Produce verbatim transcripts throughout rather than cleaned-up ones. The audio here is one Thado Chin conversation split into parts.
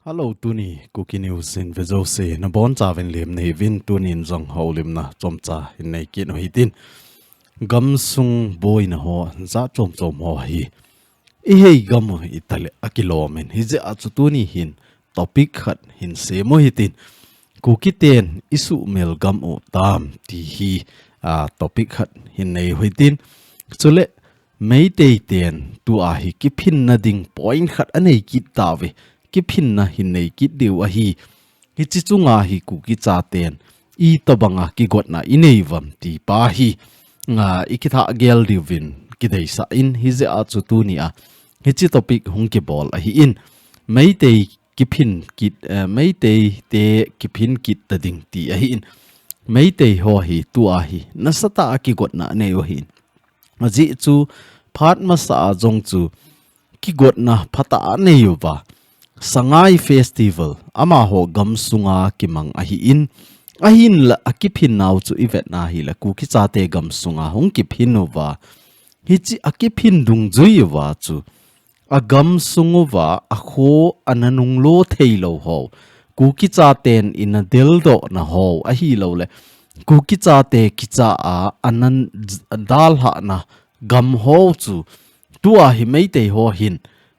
Hello, tuni Kuki News in vejouse nabonchauvin lemna hiuvin, tunin jong houlimna chomcha hin nei kit u hitin. Gamsung boina ho jat chom chom ho hi ihei gam u hitaleh akilomin, hijeh a chu tuni hin topic khat hin sem u hitin. Kuki ten isuhmil gam u tam ti hi, a, topic khat hin nei u hitin. Chule Meitei ten tua hi kiphinna ding point khat anei kit tauve, kiphinna hin nei kit diu ahi. Hiche chunga hi Kuki chaten itobanga kigotna inei uvam ti pa hi, a, ikithah gel diuvin kideisah in, hijeh a chu tunia hiche topic hung kibol ahin. Meitei kiphin kit, eh, Meitei te kiphin kit ta ding ti ahin. Meitei ho hi tua hi nasatah a kigotna anei u ahin. Ajeh chu phat masa a jong chu kigotna phatah a anei uva, Sangai Festival amaho gamsunga kimang ahin, ahinla akiphin nau chu ivetna hileh Kuki chate gamsunga hung kiphin uva, hiche akiphin dungjui uva chu agamsung uva akho ana nunglo theilou ho, Kuki chaten ina deldohna ho ahilouleh Kuki chate kicha a ana dalhahna gam ho chu tua hi Meitei ho hin,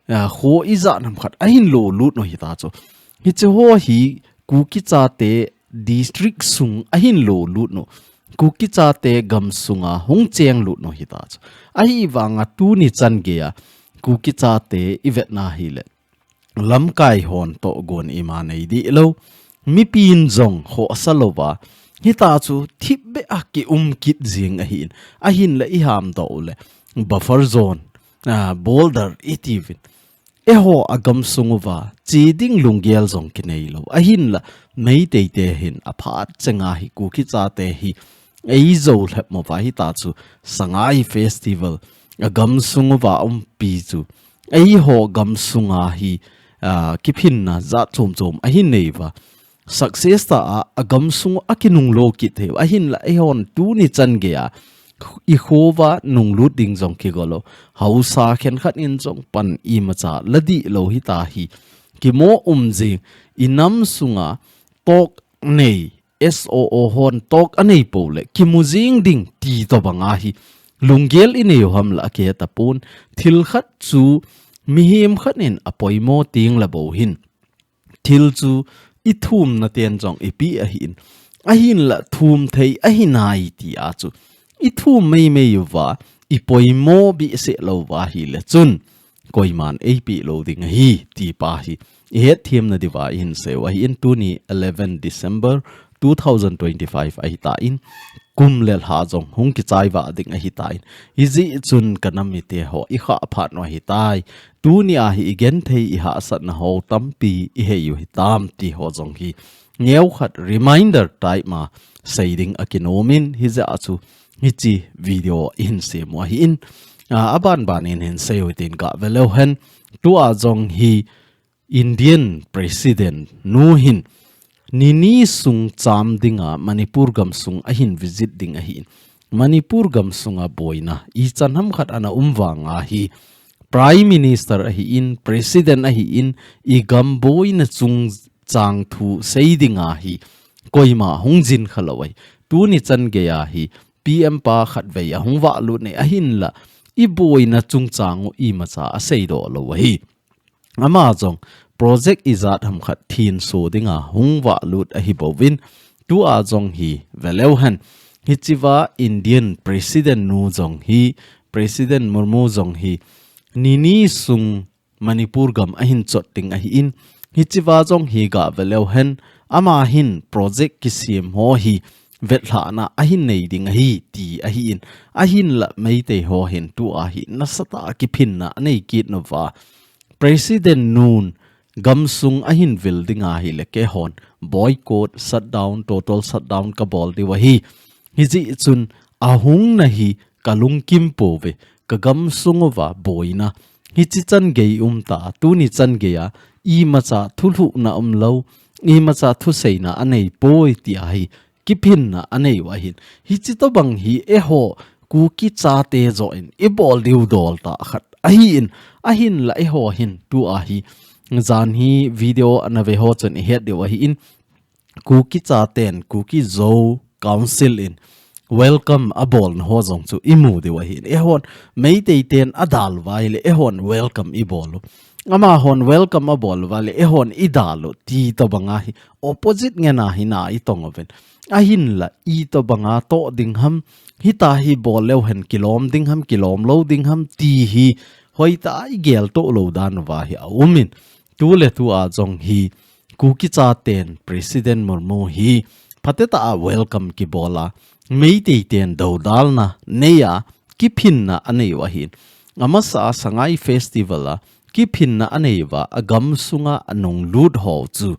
a, kho ijat ham khat ahin lolut u hita chu. Hiche ho hi Kuki chate district sung ahin lolut u, Kuki chate gamsunga hung chenglut u hita chu. Ahivanga tuni chan geiya Kuki chate ivetna hileh lamkai hon tohgon ima nei dihlou, mipin jong khohsa louva, hita chu thipbeh a kium kit jing ahin, ahinla ihamdoh uleh buffer zone, a, border itiuvin, eiho agamsung uva che ding lunggel jong kinei lou, ahinla Meitei te hin aphat chenga hi Kuki chate hi eijou lhep mo uva, hita chu Sangai Festival agamsung uva umpi chu eiho gamsunga hi, a, kiphinna jat chom chom ahin nei uva, success tah a agamsung u akinunglo kit thei u, ahinla eihon tuni chan geiya ikho uva nunglut ding jong kigo lou, haosa khenkhat in jong pan imacha la dihlou hita hi, kimo um jing, inam sunga talk nei, S O O hon talk anei pouleh kimu jing ding ti tobanga hi lunggel inei u ham lah akihet tapon. Thil khat chu mihem khat in apoimo tengle bou hin, thil chu ithumna ten jong ipi ahin, ahinla thum thei ahinai tia chu ithum meimei uva, ipoimo behseh lou uva hileh chun koiman eipeh lou ding ahi ti pa hi ihet themna diuva ihin sei u ahin. Tuni eleven December two thousand twenty-five ahitan, kum le lha jong hung kichai vah ding ahitan, hijeh chun kanam mite ho ikhah phat u ahitai. Tunia hi igenthei ihahsatna ho tampi ihei u hitam ti ho jong hi neokhat reminder type ma sei ding akinom in, hijeh a chu hiche video ihin sem u ahin. A, aban ban in hin sei u hitin, gah ve leu hen, tua jong hi Indian President nu hin nini sung cham dinga Manipur gamsung ahin visit ding ahin, Manipur gamsunga boina ichan ham khat ana um vanga hi Prime Minister ahin, President ahin, igam boina chungchang thu sei dinga hi koima hung jin kha lou ahi. Tuni chan geiya hi P M pa khatvei ahung vahlut e, ahinla iboina chungchang u imacha aseidoh lou ahi. Ama jong project ijat ham khat thenso dinga hung vahlut ahi bouvin, tua jong hi ve leu hen, hichea Indian President nu jong hi, President Murmu jong hi nini sung Manipur gam ahin chot ding ahin, hichea jong hi gah ve leu hen, ama hin project kisem ho hi vetlhahna ahin nei ding ahi ti ahin, ahinla Meitei ho hin tua hi nasatah a kiphinna anei kit nauva, President nun gamsung ahin vil ding ahile keihon boycott, shutdown, total shutdown kabol diu ahi. Hijeh chun ahungna hi kalungkim pouve, kagam sung uva boina hichi chan gei umta, tuni chan geiya imacha thulhuhna umlou, imacha thuseina anei poi tia hi kiphinna anei u ahin. Hichi tobang hi eiho Kuki chate joh in ibol diu dol tah khat ahin, ahinla eiho hin tua hi jan hi video ana ve ho chun i het diu ahi in, Kuki chaten, Kuki Zo Council in welcome a bolna ho jong chu i mu diu ahi in. Eihon, Meitei ten a dal uva ahile, eihon welcome i bol u. Amahon welcome a bol uva ahile, eihon i dal u ti tobang ahi. Opposite ngen a hi na i tong uvin. Ahinla, i tobang a toh ding ham, hita hi bol leu hen kilom ding ham, kilom lou ding ham, ti hi hoitah a i gel toh lou dan uva hi a um in. Tu le tu a jong hi, Kuki chaten President Murmu hi phatetah a welcome kibol a, Meitei ten dodalna nei a, kiphinna a nei u ahin. Amasa a Sangai Festival a kiphinna a nei uva, a gamsunga a nunglut ho chu.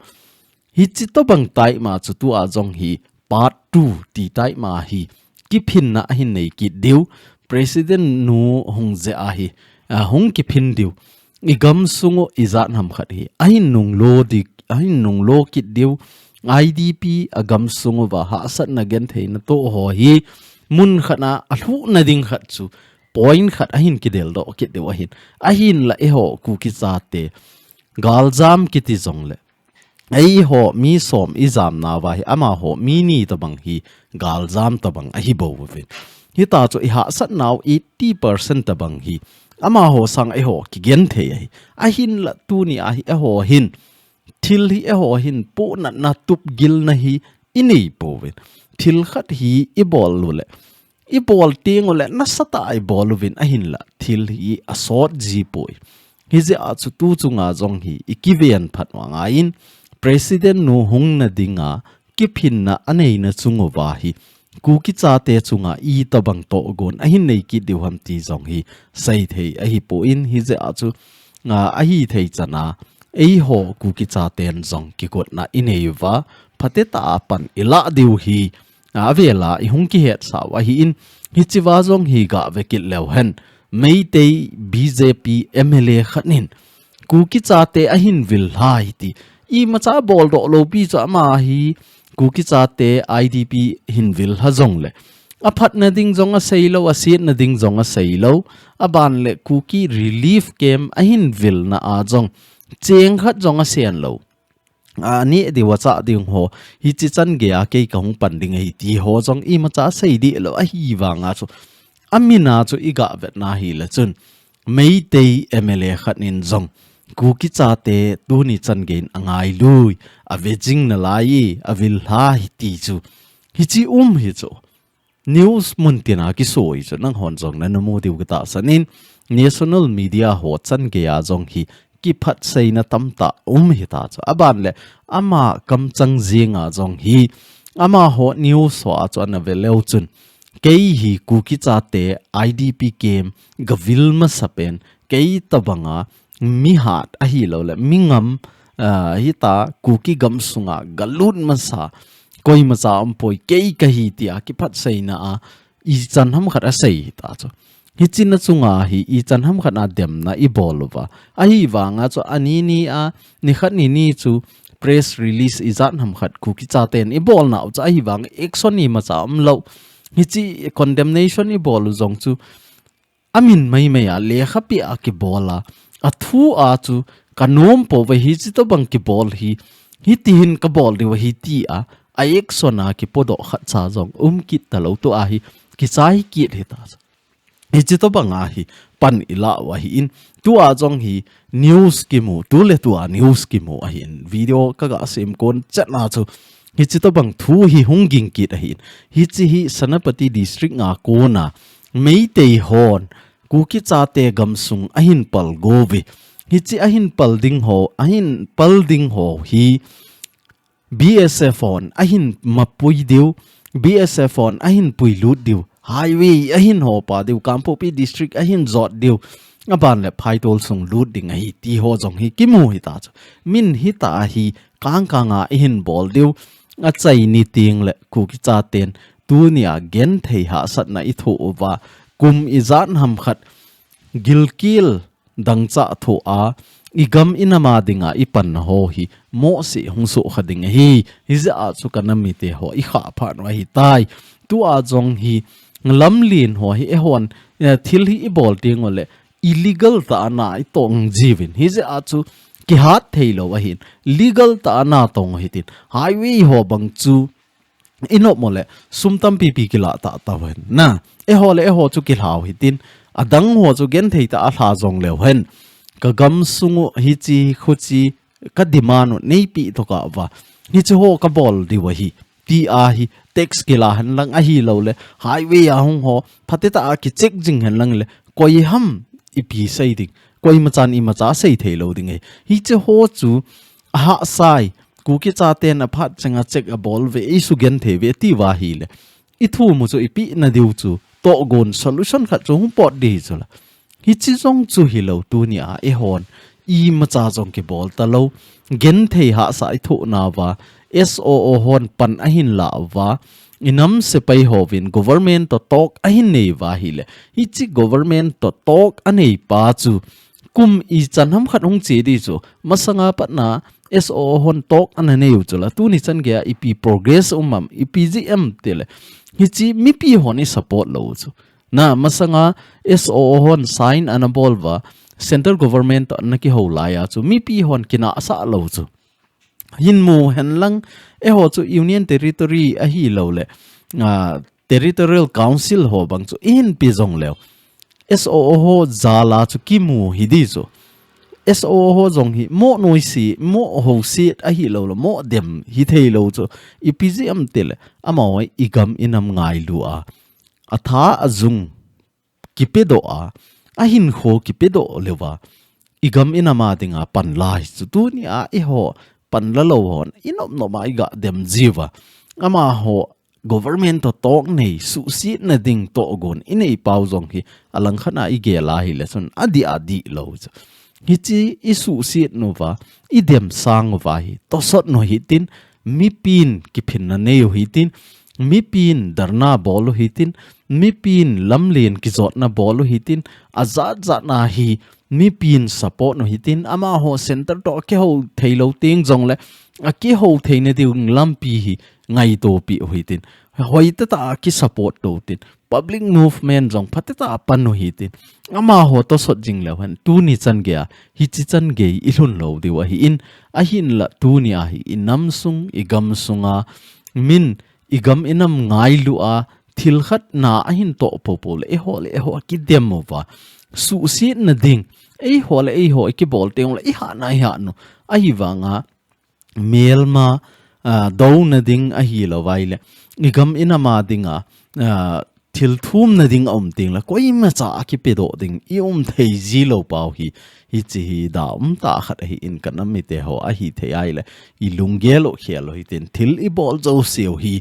Hichi tobang taima chu tu a jong hi part two ti taima hi kiphinna ahin nei kit diu. President nu hung jeh a hi, a, hung kiphin diu. I gamsung u ijat ham khat hi ahin nunglo di, ahin nunglo kit diu. I D P a gamsung uva hahsatna gentheina toh ho hi mun khat a a lhuhna ding khat chu point khat ahin kideldoh kit diu ahin. Ahinla eiho Kuki chate galjam kiti jongle, eiho mi som i jamna uva hi amaho mi ni tobang hi galjam tobang ahi bou uvin. Hita chu i hahsatnau eighty percent tobang hi amaho sang eiho kigenthei ahi. Ahinla tuni a hi eiho hin, thil hi eiho hin pohnatna tupgilna hi i nei pouvin. Thil khat hi i bol u le, i bol teng u le, nasatah a i bol uvin ahinla, thil hi a sot ji poi. Hijeh a chu tu chunga jong hi i kiven phat u angaiyin, President nu hungna dinga kiphinna a neina chung uva hi, Kuki chate chunga itobang tohgon ahin nei kit diu ham ti jong hi seithei ahi poi. Hijeh a chu, a, ahithei chan a, eiho Kuki chaten jong kigotna i nei uva, phatetah a pan i lah diu hi, a, avel a i hung kihetsah u ahi in, hichi uva jong hi gave kit leu hen, Meitei B J P M L A khat in Kuki chate ahin vil lha hi ti. Imacha boldoh lou pi chu ama hi Kuki chate I D P hin vil lha jongle, a phatna ding jong a seilou, a setna ding jong a seilou. Aban le Kuki relief camp ahin vilna a jong cheng khat jong a sen lou. A neh diu a chah ding ho, hichi chan gei a kei ka hung pan ding ahi ti ho jong imacha sei dih lou, ahivanga chu, a min a chu i gah vetna hi le chun, Meitei M L A khat in jong, Kuki chate tuni chan gei in a ngailui, a ve jing nalai, a vil lha hi ti chu, hichi um hi chu. News mun tin a kisoi chu nanghon jong nana mu diu ka tahsan in, national media ho chan gei a jong hi kiphatseina tamtah um hita chu. Aban le ama kamchang jing a jong hi, amaho news ho a chu ana ve leu chun, kei hi Kuki chate I D P camp ga vil masa pen, kei tobanga mi hat ahilou le, mi ngam, ah, hita Kuki gamsunga ga lut masa, koimacha um poi, kei kahi tia kiphatseina a, ichan ham khat a sei hita chu. Hichi na chunga hi ichan ham khat a demna i bol uva. Ahivanga chu ani ni a, ni khat ni ni chu press release ijat ham khat Kuki chaten i bolna u chu ahivang action imacha um lou. Hichi condemnation i bol u jong chu a min maimai a, lekhapi a kibol a, a thu a chu ka nom pouve, hichi tobang kibol hi, hiti hin ka bol diu ahi ti a, a action a kipodoh khat cha jong um kit talou, tu a hi kichai kit hita. Hichi tobang a hi pan i lah u ahi in, tu a jong hi news kimu, tu le tu a news kimu ahi in, video ka ga sem kon chet na chu, hichi tobang thu hi hung ging kit ahi in. Hichi hi Senapati District nga kona Meitei hon Kuki chate gamsung ahin pal go uve. Hichi ahin pal ding ho, ahin pal ding ho hi B S F hon ahin mapui diu, B S F hon ahin puilut diu, highway ahin hopa diu, Kangpokpi District ahin jot diu, aban le Phaitol sung lut ding ahi ti ho jong hi kimu hita chu. Min hita hi kangkang a ihin bol diu, achai ni teng le Kuki chaten tuni a genthei hahsatna i thoh uva, kum ijat ham khat gilkel dangchah thoh a, i gam i nam a dinga i panna ho hi mohseh hung soh kha ding ahi. Hijeh a chu ka nam mite ho i khah phat u ahitai. Tu a jong hi lamlen ho hi eihon, eh, thil hi i bol teng u le illegal tah a na i tong jiuvin. Hijeh a chu kihat thei lou ahin, legal tah a natong u hitin, highway ho bang chu i nop mo le, sum tampi pi kila tah tah hen. Na, eiho le eiho chu kilhau hitin, adang ho chu genthei tah a lha jong leu hen. Ka gam sung u hichi, khuchi, ka demand u neipi tokah uva, hichi ho ka bol diu ahi, ti ahi, tax kila hen lang ahi lou le, highway a hung ho, phatecha a kicheck jing hen lang le, koi ham ipi sei ding, koima chan imacha sei thei lou ding ahi. Hichi ho chu, ahahsa e, Kuki chaten aphat chenga check abol uve, eisugenthei uve, ti uva ahile, i thum u chu ipi na diu chu, tohgon solution khat chu hung pot ding chu la. Hichi jong chu hilou tunia eihon, imacha jong kibol talou, genthei hahsa i thoh nauva, S O O hon pan ahin la uva, i nam sepai hovin government to talk ahin nei uva ahile, hichi government to talk anei pa chu, kum ichan ham khat hung che ding chu, masanga patna S O O hon talk ana nei u chu la, tuni chan geiya ipi progress um am, ipi jeh em ti le, hichi mipi hon i support lou chu. Na, masanga S O O hon sign ana bol uva, central government to ana kihou laiya chu, mipi hon kinahsah lou chu. Hin mu hen lang, eiho chu Union Territory ahi lou le, ah, Territorial Council ho bang chu i hin pe jong leu, S O O ho jal a chu kimu hi ding chu. S O O ho jong hi mo noise, mo houset ahi lou le, mo dem hi thei lou chu. Ipi jeh em ti le, amaho i gam i nam ngailu a, atha ajung kipedoh a, ahinkho kipedoh leuva, i gam i nam a dinga pan la hi chu tunia eiho pan la lou hon, i nop nop a i ga dem jiuva. Amaho government to talk nei, suhsetna ding tohgon i nei pau jong hi, alangkhat a i gel a hile chun, adih adih lou chu. Hichi i suhset nauva, i dem sang uva hi, tosot nau hitin, mipin kiphinna nei u hitin, mipin dharna bol u hitin, mipin lamlen kijotna bol u hitin, ajat jat na hi, mipin support nau hitin, amaho center to akihou thei lou teng jong le, akihou theina ding lampi hi, ngaito pi u hitin, hoitah tah a ki support to tin, public movement jong phatecha a pan u hitin, amaho tosot jing leu hen, tuni chan geiya, hichi chan gei i lhun lou diu ahin, ahinla tunia hi, i nam sung, i gam sunga, min, i gam i nam ngailu a, thil khat na ahin toh popo le, eiho le eiho kidem uva, suhsetna ding, eiho le eiho i kibol teng le, i hahna, i hahna, ahivanga, melma, ah, douna ding ahi lou vai le, i gam i nam a dinga, ah, thil thumna ding a um teng le, koimacha a kipedoh ding i um thei ji lou pau hi, hichi hi da um tah khat ahin, ka nam mite ho ahi thei ahi le, i lunggel u khel u hitin, thil i bol jouse u hi,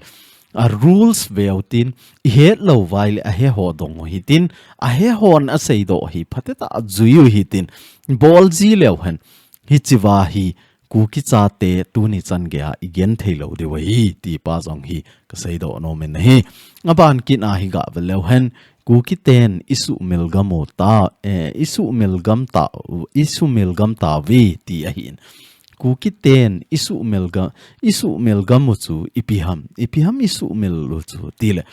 a rules veu tin, i het lou vai le, ahe ho dong u hitin, ahe hon asei doh hi, phatecha a jui u hitin, bol ji leu hen, hichi uva hi, Kuki chate tuni chan geiya i genthei lou diu ahi, ti pa jong hi ka seidoh nom in ahi. Aban kit a hi ga vet leu hen, Kuki ten i suhmil gam u ta, eh, i suhmil gam ta, i suhmil gam tauve ti ahin. Kuki ten i suhmil ga-, i suhmil gam u chu ipi ham, ipi ham i suhmil u chu ti le.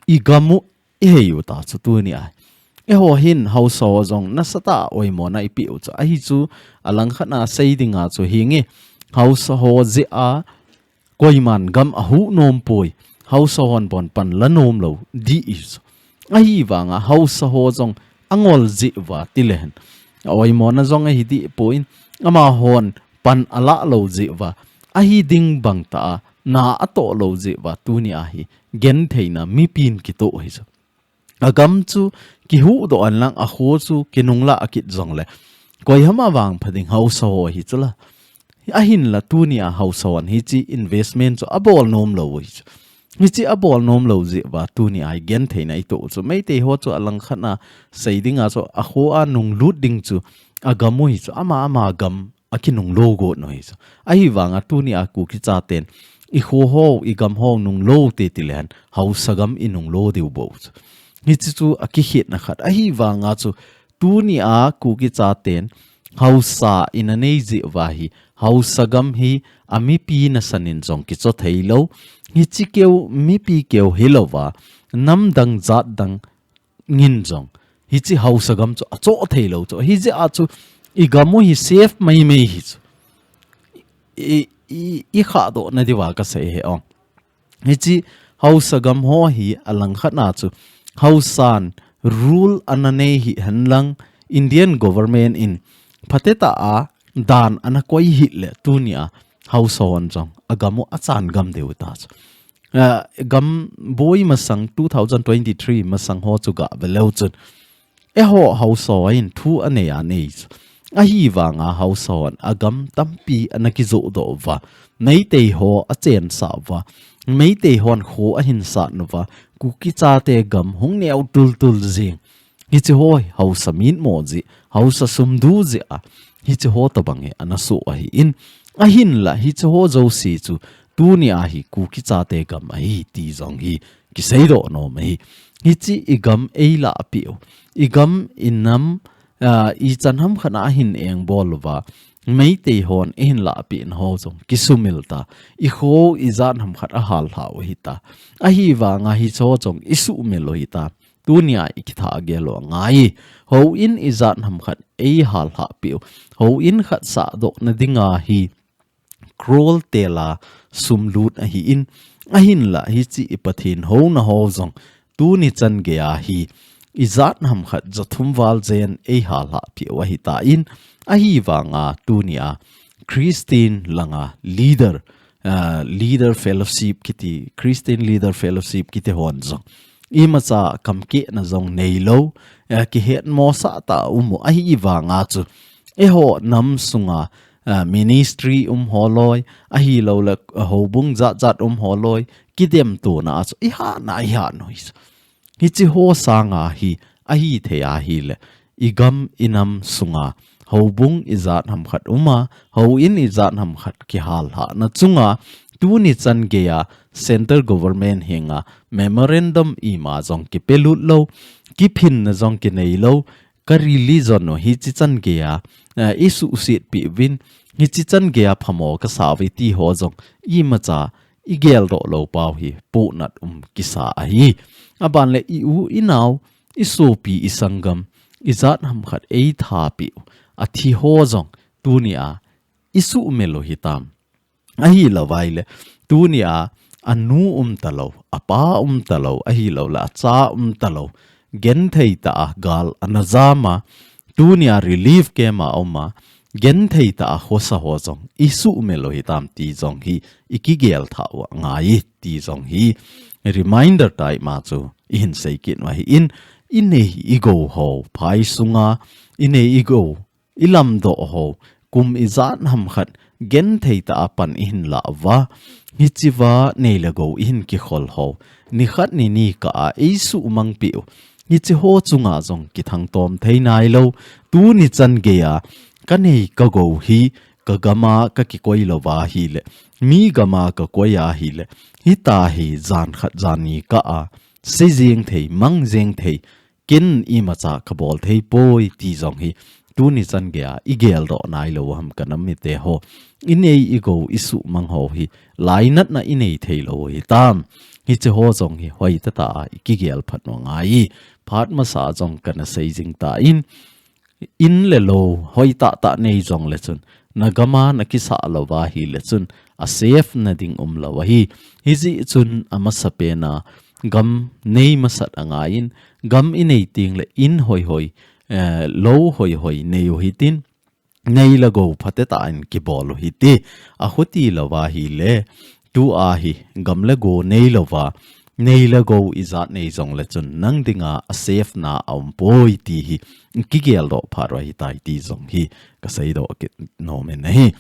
I gam u i hei u ta chu tunia. Eiho hin haosa ho jong nasatah a oimona i pe u chu. Ahi chu alangkhat a sei dinga chu hinge. Haosa ho jeh a koiman gam ahuh nom poi. Haosa hon bon pan la nom lou dih i chu. Ahivanga haosa ho jong angol jeh uva ti le hen, a oimona jong ahi dih poi. Amahon pan ala lou jeh uva, ahi ding bang tah a na atoh lou jeh uva tunia hi gentheina mipin kitoh hi chu. Agam chu kihuhdoh hen lang, akho chu kinunglah kit jongle, koi ham avangpha ding, haosa ho hi chu la. Ahinla tunia haosa hon hichi investment chu abol nom lou hi chu. Hichi abol nom lou jeh uva tunia hi gentheina itoh chu. Meitei ho chu alangkhat a sei dinga chu, akho a nunglut ding chu agam u hi chu, ama ama gam akinunglo got nau hi chu. Ahivanga tunia Kuki chaten, i kho ho, i gam ho nunglo te ti le hen, haosa gam i nunglo diu bou chu. Hichi chu akikhetna khat. Ahivanga chu tunia Kuki chaten, haosa ina nei jeh uva hi, haosa gam hi, amipi nasan in jong kicho thei lou. Hichi keu, mipi keu hilouva, namdang jatdang ngin jong hichi haosa gam chu achoh thei lou chu. Hijeh a chu I gam u hi safe maimai hi chu. I, i, i khahdoh na diuva kasei hi ong. Hichi haosa gam ho hi alangkhat na chu haosan rule ana nei hihen lang Indian government in phatecha a dan ana koi hih le tunia haosa hon jong agam u achan gam diu ta chu. Ah, gam boi masang two thousand twenty-three masang ho chu gave leu chun. Eiho haosa in thu anei anei chu. Ahivanga haosa hon agam tampi ana kijoh doh uva. Meitei ho achensah uva. Meitei hon kho ahin sat uva. Kuki chate gam hung neo tultul jing. Hichi ho haosa mitmo jeh, haosa sum du jeh a. Hichi ho tobang hi ana soh ahin. Ahinla hichi ho jouse chu tunia hi Kuki chate gam ahi ti jong hi kiseidoh nom ahi. Hichi i gam eilah peh u. I gam i nam, ah, ichan ham khat a ahin engbol uva. Meitei hon eihin lahpeh na ho jong kisumil ta. I kho ijat ham khat ahal lha u hita. Ahivanga hichi ho jong isumil u hita. Tunia i kitha gel u angai. Houin ijat ham khat eihal lhah peh u. Houin khat sahdoh na dinga hi crore tela sum lut ahin, ahinla hichi i Pathen houna ho jong tuni chan geiya hi ijat ham khat jathum val jen eihal lhah peh u ahitan, ahivanga tunia Christian langa leader, ah, leader fellowship kiti, Christian leader fellowship kiti hon jong imacha kamkehna jong neilou, eh, kihetmosah tah a um u ahivanga chu eiho nam sunga, ah, ministry um ho loi, ahilouleh, ah, houbung jat jat um ho loi, kidemtona a chu ihat na ihat u hi. Hichi ho sanga hi ahithei ahile, i gam i nam sunga houbung ijat ham khat um a, houin ijat ham khat kihal lhah na chunga, tuni chan geiya central government henga memorandum ima jong kipelut lou, kiphinna jong kinei lou, ka religion u hichi chan geiya, eh, isuhset peh uvin, hichi chan geiya phamo kasa uve ti ho jong imacha igeldoh lou pau hi pohnat um kisa ahi. Aban le i u i nao, i sopi i sanggam, ijat ham khat eitha peh u athi ho jong tunia isuhmil u hitam. Ahilou vaile, tunia anu um talou, apa um talou, ahilouleh acha um talou, genthei tah a gal ana jam a, tunia relief camp a um a, genthei tah a khosa ho jong isuhmil u hitam ti jong hi ikigel thah u angai ti jong hi reminder tah a ima chu ihin sei kit u ahin, inei igou ho phai sunga, inei igou ilamdoh ho, kum ijat ham khat genthei tah a pan ihin lah uva, hichi uva nei le gou ihin kikhol ho, nikhat ni nikah a eisuhmang peh u, hichi ho chunga jong kithang tom thei nailou, tuni chan geiya kanei kagou hi kagam a kakikoi louva ahile, mi gam a kakoi ahile, hitia hi jan khat jan ni kah a sei jeng thei, mang jeng thei, ken imacha kabol thei poi ti jong hi tuni chan geiya igeldoh nailou ham ka nam mite ho. Inei igou isuhmang ho hi lainatna inei thei lou hitam. Hichi ho jong hi hoitah tah a ikigel phat u angai. Phat masa jong kana sei jing tan, in le lou hoitah tah nei jongle chun, na gam a na kisah louva ahile chun, a safe na ding umlou ahi. Hijeh chun amasapen a gam nei masat angaiyin, gam inei tengle in hoihoi, eh, lou hoihoi nei u hitin, nei le gou phatecha in kibol u hite. Akhuti louva ahile, tua hi gam le go neilouva, nei le gou ijat nei jongle chun nang dinga a safe na aum poi ti hi kigeldoh phat u ahitai ti jong hi kaseidoh kit nom in ahi.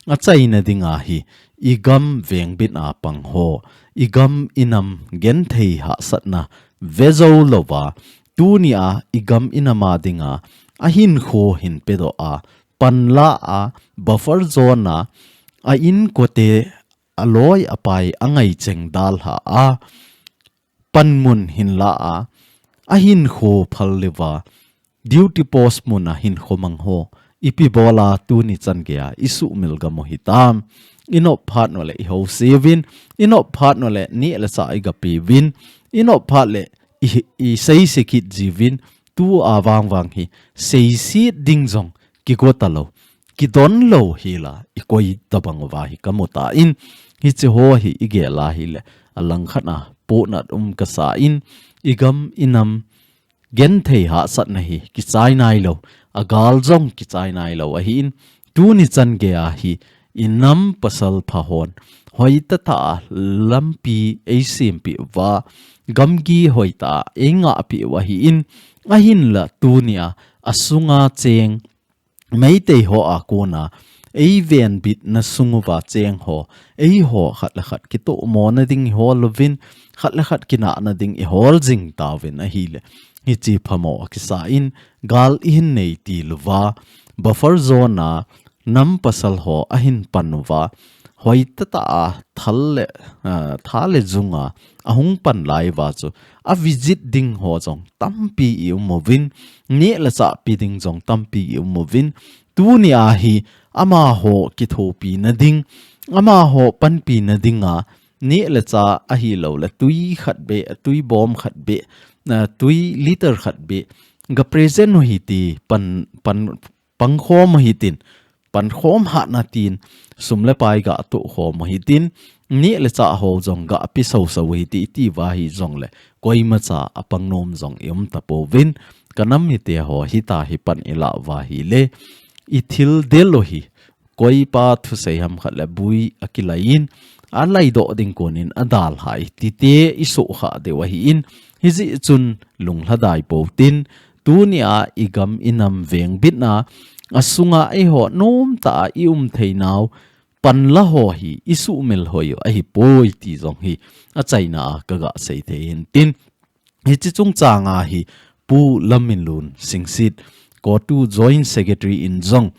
Achaina dinga hi, i gam vengbit a pang ho, i gam i nam genthei hahsatna vejou louva, tunia i gam i nam a dinga ahinkho hin pedoh a, panla a, buffer zone a, a inkote aloi apai angaicheng dalha a, panmun hinla a, ahinkho phal leuva, duty post mun a hinkho mang ho, ipi bola tuni chan geiya isuhmil gam u hitam. Inop phat uleh ihouse uvin, inop phat uleh neh le chah igape uvin, inop phat leh i, iseise kit jiuvin, tua vangvang hi seiset ding jong kigo talou, kidon lou hi la, i koi tabang uva hi kamu tan, hiche ho hi i gel a hile, alangkhat a, pohnat um kasa in, i gam i nam, genthei hahsatna hi kichai nailou, agal jong kichai nailou ahin, tuni chan gei a hi i nam pasal pha hon hoitah tah a lampi eisempeh uva, gamgi hoitah a eingahpeh u ahin, ahinla tuni a asunga cheng Meitei ho a kona eivenbitna sung uva cheng ho, eiho khat le khat kitohmona ding ihol uvin, khat le khat kinahna ding ihol jing tauvin ahile, hiche phamo akisa in, gal ihin nei til uva, buffer zone a nam pasal ho ahin pan uva, hoitah tah a thal le, ah, tha le jung a ahung pan lai uva chu, a visit ding ho jong tampi i um uvin, neh le chah pe ding jong tampi i um uvin, tuni a hi amaho kithopina ding, amaho panpina ding a, neh le chah ahilou le tui khat beh, tui bom khat beh, ah, tui liter khat beh, ga present u hite, pan, pan, pangkhom u hitin, pankhom hatna tin, sum le pai ga tohkhom u hitin, neh le chah ho jong ga pe soso u hite, iti uva hijongle, koimacha apang nom jong i um tapouvin, ka nam mite ho hitia hi pan i lah uva hile, i thil del u hi, koipa thusei ham khat le bui akilai in, alaidoh ding konin adalhah i tite i sohkhah diu ahin, hijeh chun lunglhadai pou tin, tuni a i gam i nam vengbitna, asunga eiho nomtah a i um theinau, panla ho hi i suhmil hoi u ahipoi ti jong hi achaina a kaga sei thei hin tin. Hiche chungchang a hi Pu Lamminlun Singsit, COTU Joint Secretary in jong,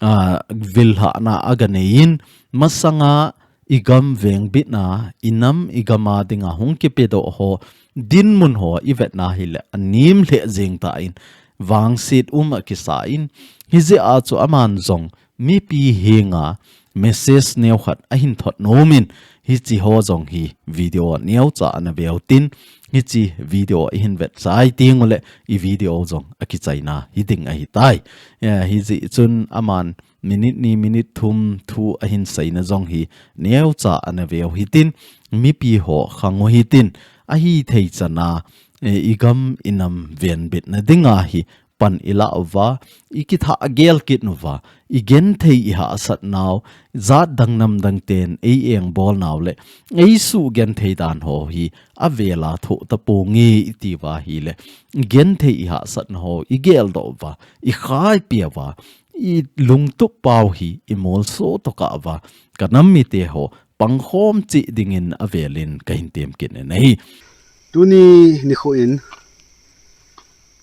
ah, vil lhahna aga nei in, masanga i gam vengbitna, i nam i gam a dinga hung kipedoh ho, dinmun ho i vetna hile anem lheh jeng tan, vangset um akisa in, hijeh a chu aman jong mipi henga message neokhat ahin thot nom in, hiche ho jong hi video neocha ana veu tin, hiche video i hin vet chai teng ule i video jong akichaina hiding ahitai. Eh, hijeh chun aman minute ni minute thum thu ahin seina jong hi neocha ana veu hitin, mipi ho khang u hitin, ahithei chan a, eh, i gam i nam venbitna dinga hi pan i lah uva, i kithah gel kit uva, i genthei i hahsatnau, jat dang nam dang ten ei engbolnau le, ei sugenthei dan ho hi avel a thoh taponge iti uva hile, i genthei i hahsatna ho i geldoh uva, i khaipi uva, i lungtup pau hi i molso tokah uva, ka nam mite ho pangkhom cheh dingin avel in kahin tem kit in ahi. Tuni nikho in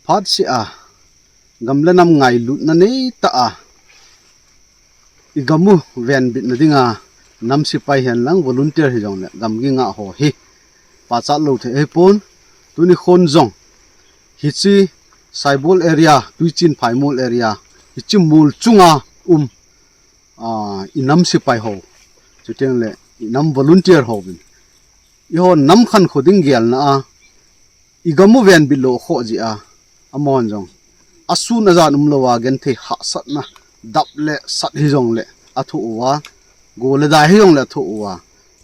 phatseh a gam le nam ngailutna neitah a i gam u venbitna dinga nam sepai henlang volunteer hijongle gamgi ngah ho hi pachat lou thei ahipon, tuni khon jong hiche Saibol area, Tuichin Phaimol area, hiche mol chunga um, ah, i nam sepai ho, chuteng le i nam volunteer hovin, eiho nam khankho ding gelna a, i gam u venbit lou khoh jeh a, amahon jong asun ajan umlou a, genthei hahsatna, dap le sat hijongle athoh uva, go le dai hijongle athoh uva,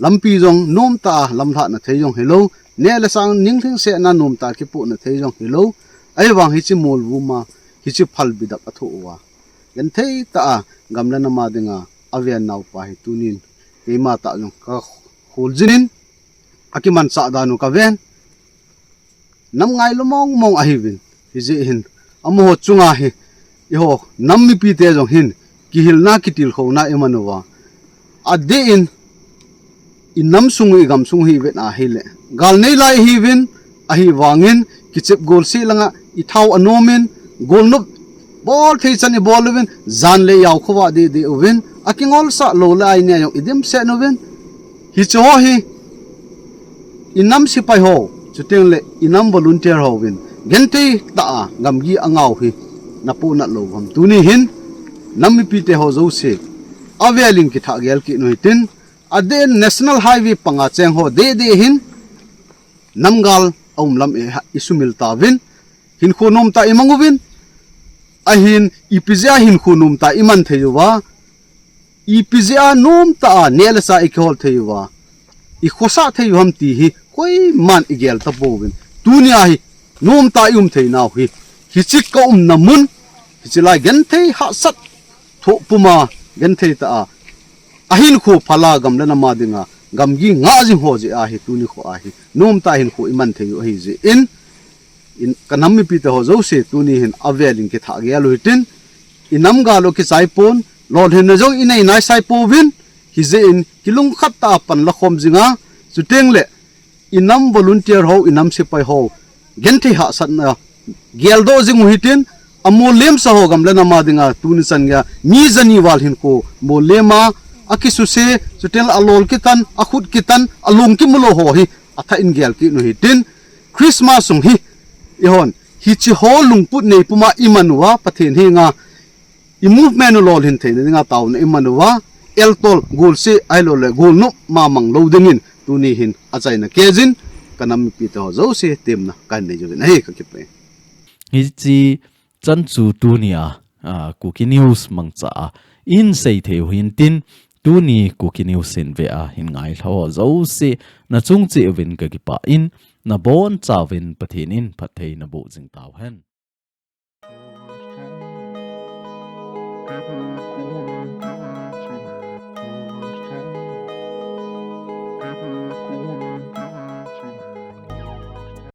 lampi jong nomtah a lamlhahna thei jong hilou, neh le chah ninglhingsetna nomtah a kipohna thei jong hilou, ahivang hiche mol vum a hiche phalbi dap athoh uva, genthei tah a gam le nam a dinga avennau pa hi tunin keima tah jong kakholjin in, akimanchah dan u kaven. Nam ngailou mong mong ahiuvin, hijeh hin amaho chunga hi eiho nam mipite jong hin kihilna kitilkhouna i man uva, adeh in i nam sung u i gam sung u hi i vet a hile, gal nei lai ihiuvin, ahivangin kichep golseh langa i thao anom in, golnop bol thei chan i bol uvin, jan le jao khovah deh deh uvin, akingolsah lou le ai nia jong i dimset uvin, hiche ho hi i nam sepai ho, chuteng le i nam volunteer hovin genthei tah a gamgi angah u hi napohnat lou uvam? Tuni hin nam mipite ho jouse avel in kithah gel kit u hitin, adeh in National Highway panga cheng ho deh deh hin namgal aum lam i, i sumil tauvin, hinkho nomtah i mang uvin, Ahin ipi jeh a hinkho nomtah a iman thei uva, ipi jeh a nomtah a neh le chah ikihol thei uva, ikhosah thei u ham ti hi koiman igel tapouvin. Tunia hi nomtah a ium theinau hi, hiche kaumna mun, hiche lai genthei hahsat thoh puma genthei tah a ahinkho phal a gam le nam a dinga gamgi ngah jing ho jeh a hi tuni kho a hi nomtah a hinkho iman thei u ahijeh in, in, kanam mipite ho jouse tuni hin avel in kithah gel u hitin, inam gal u kichai pon, lolhinna jong inei naisai pouvin, hijeh in kilungkhat tah a pan la khom jinga, chuteng le inam volunteer ho, inam sepai ho genthei hahsatna geldoh jing u hitin, amolem sa ho gam le nam a dinga tuni chan geiya mi jani val hinkho molem a, akisuse, chuteng le alol kitan, akhut kitan, alung kimu lou ho hi athah in gel kit u hitin, Christmas sung hi ihon hiche ho lungput nei puma iman uva, Pathen henga i movement u lolhin theina dinga taona iman uva, eltol golseh ahilou le golnop mamang lou dingin tuni hin achaina keijin, kanam mipite ho jouse temna kahin nei uvin ahi, kakipah e. Hiche chan chu tunia, a, Kuki News mangcha a ihin sei thei u hintin, tuni Kuki News hin ve a hin ngailha ho jouse nachung cheh uvin kakipah in, nabonchauvin Pathen in phatthei naboh jing tauhen.